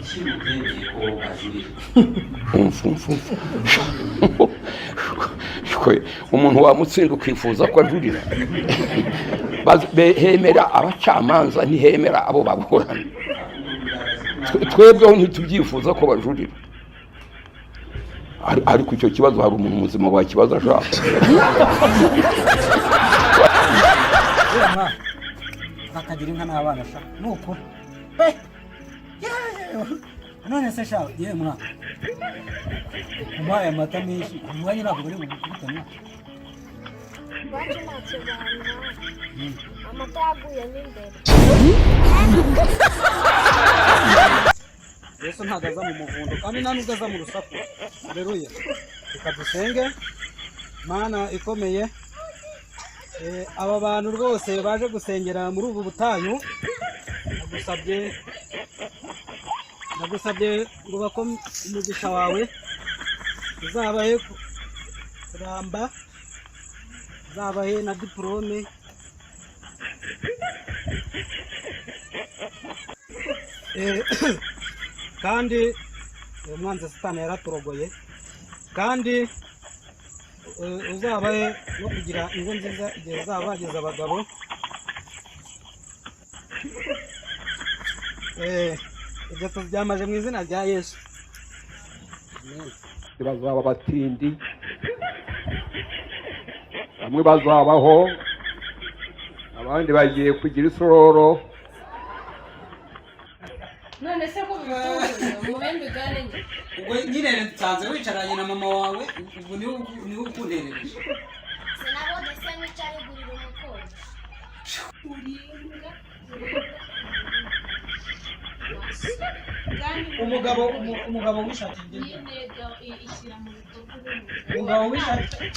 Kuki mutemeye ko bajurira? Umva, umva, umva. Kwe, umuntu wamutsinda ukifuza ko ajurira? Hemera abacamanza, ntihemera abo baburana. Twebweho ntitubyifuza ko bajurira. Ariko icyo kibazo hari umuntu muzima wakibaza ashaka? Uriya mwana bakagira inka n'abana sha, ni ukuri pe. Yewe, none se sha, yewe mwana, umuhaye amata menshi umwanya ntabwo bari bugukubite mwana? Iwacu ntacyo bantwara, amata yaguyemo imbere. Yesu ntabwo aza mu muvundo kandi nta nubwo aza mu rusaku. Aleluya! Reka dusenge. Mana ikomeye, aba bantu rwose baje gusengera muri ubu butayu, ndagusabye ngo bakome umugisha wawe, uzabahe kuramba, uzabahe na diporome. Kandi uwo mwanzi Satani yaraturogoye, kandi uzabahe no kugira ingo nziza igihe bazaba bageze abagabo. Ibyo tubyamaje mu izina rya Yesu. Amen. Bazaba abatindi, bamwe bazabaho, abandi bagiye kugira isororo. None se ko bimutunguye, umuhembe igare nye? Ubwo nyine nsanze wicaranye na mama wawe, ubwo niwe ukunterereje. Sinabonye se nk'icyari gurira umukunzi. Urimbwa kandi. Umugabo wishakiye ibyo. Nyine ishyira mu bikorwa. Umugabo wishakiye.